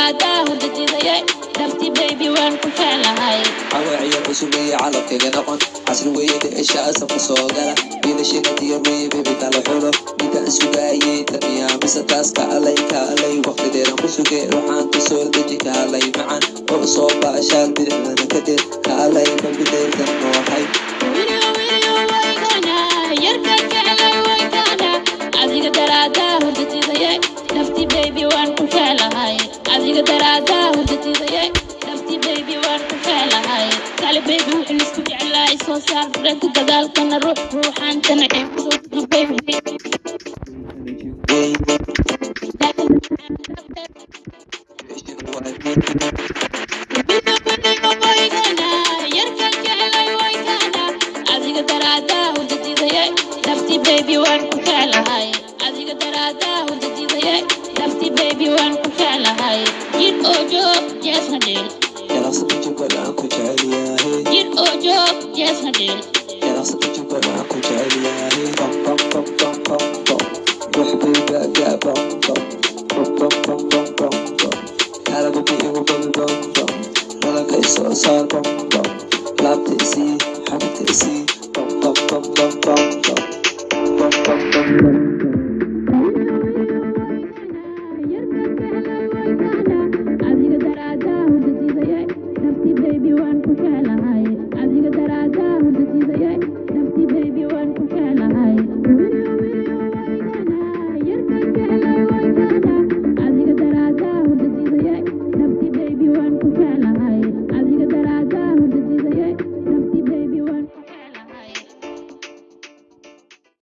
daraadaa hurdadiidaye, dhabti baby waan ku jeclahay. Cawaaciya cusub iyo calabkayga noqon casri weyda isha asabka soo gala wiilashina diyar weye bebi kala xulo midaan sugaayey taniya mise taas kaalay kaalay waqti dheeran ku sugay ruxaanta soo deji kaalay macan oo soo baashaal bidixdana ka dhir kaalay babideertan noohay. Wiliyo wiliyo waykana, yarka jeclay waykana, adiga daraadaa hurdadiidaye, dhabti baby waan ku jeclahay. Adiga daraadaa hurdadiidaye, dhabti baby waan ku jeclahay. Kale baby wuxuu lisku jeclahay soo saar dareenka gadaalkana ruux ruuxaantana baby. Adiga daraadaa hurdadiidaye, dhabti baby waan ku jeclahay. Adiga daraadaa hurdadiidaye, dhabti baby waan ku jeclahay. Jir oo joog jeesna dheel. Jalaqsada jubbaland ku jecel yahay. Jir oo joog jeesna dheel. Jalaqsada jubbaland ku jecel yahay. Bam bam bam bam bam bam ruux baybaga bam bam bam bam bam bam bam bam kalababi igu babi bam bam dhalanka isoo saar bam bam laabta isii xabadka isii bam bam bam bam bam bam bam bam bam bam.